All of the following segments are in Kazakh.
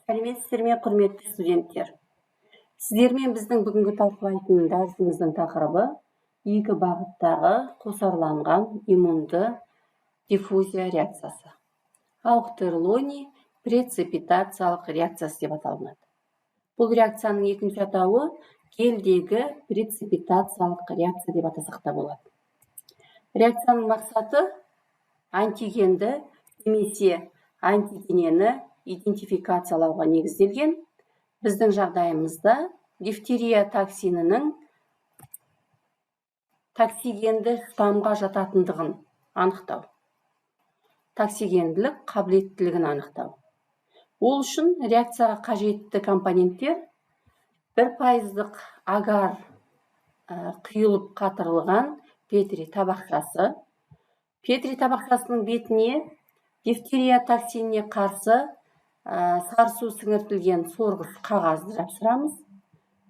Сәлеметсіздер ме, құрметті студенттер! Сіздермен біздің бүгінгі талқылайтын дәрісіміздің тақырыбы екі бағыттағы қосарланған иммунды диффузия реакциясы. Аухтерлони преципитациялық реакциясы деп аталынады. Бұл реакцияның екінші атауы гельдегі преципитациялық реакция деп атасақ та болады. Реакцияның мақсаты антигенді немесе антиденені идентификациялауға негізделген. Біздің жағдайымызда дифтерия токсинінің токсигенді штаммға жататындығын анықтау, токсигенділік қабілеттілігін анықтау. Ол үшін реакцияға қажетті компоненттер: 1%-дық агар құйылып қатырылған петри табақшасы. Петри табақшасының бетіне дифтерия токсиніне қарсы сары су сіңіртілген сорғыш қағазды жапсырамыз.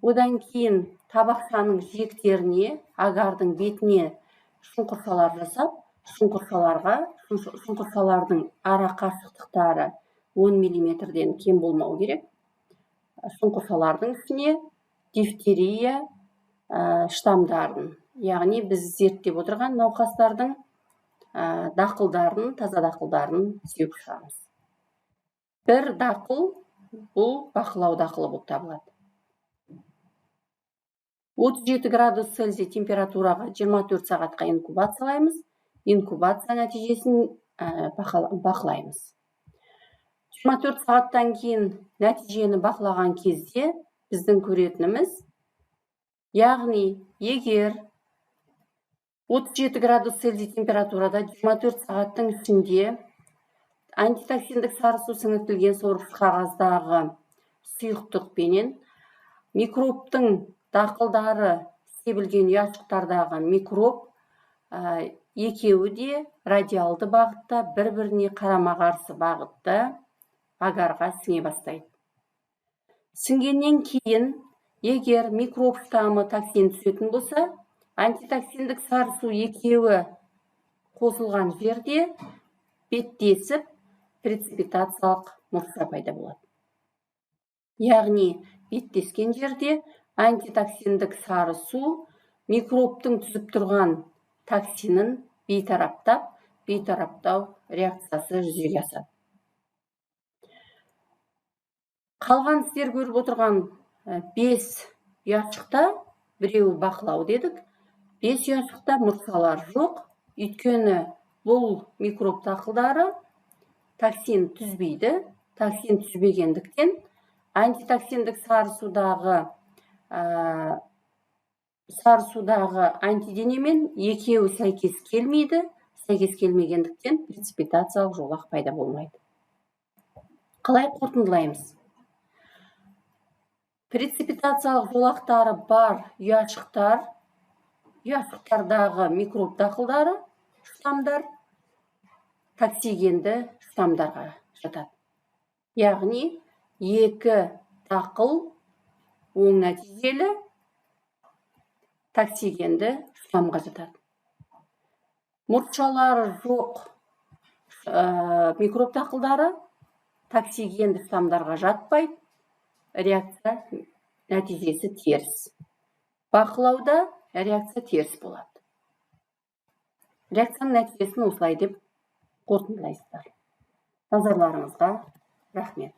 Одан кейін табақшаның жиектеріне, агардың бетіне шұңқыршалар жасап, шұңқыршалардың ара қашықтықтары 10 миллиметрден кем болмау керек. Шұңқыршалардың ішіне дифтерия штамдарын, яғни біз зерттеп отырған науқастардың дақылдарын, таза дақылдарын сеуіп шығамыз. Бір дақыл бұл бақылау дақылы болып табылады. 37 градус Цельсий температураға 24 сағатқа инкубациялаймыз. Инкубация нәтижесін бақылаймыз. 24 сағаттан кейін нәтижені бақылаған кезде біздің көретініміз, яғни егер 37 градус Цельсий температурада 24 сағаттың ішінде антитоксиндік сары су сіңіртілген сорғыш қағаздағы сұйықтықпенен микробтың дақылдары себілген ұяшықтардағы микроб екеуі де радиалды бағытта, бір біріне қарама қарсы бағытта агарға сіңе бастайды. Сіңгеннен кейін егер микроб штаммы токсин түсетін болса, антитоксиндік сары су екеуі қосылған жерде беттесіп, преципитациялық мұрша пайда болады. Яғни беттескен жерде антитоксиндік сары су микробтың түзіп тұрған токсинін бейтараптап, бейтараптау реакциясы жүзеге асады. Қалған сіздер көріп отырған 5 ұяшықта, біреуі бақылау дедік, 5 ұяшықта мұршалар жоқ, өйткені бұл микроб дақылдары токсин түзбейді. Токсин түзбегендіктен антитоксиндік сары судағы антиденемен екеуі сәйкес келмейді. Сәйкес келмегендіктен преципитациялық жолақ пайда болмайды. Қалай қорытындылаймыз? Преципитациялық жолақтары бар ұяшықтардағы микроб дақылдары, штамдар токсигенді штамдарға жатады. Яғни екі дақыл оң нәтижелі, токсигенді штамға жатады. Мұртшалары жоқ микроб дақылдары токсигенді штамдарға жатпайды, реакция нәтижесі теріс. Бақылауда реакция теріс болады. Реакцияның нәтижесін осылай деп қорытындылайсыздар. Назарларыңызға рахмет.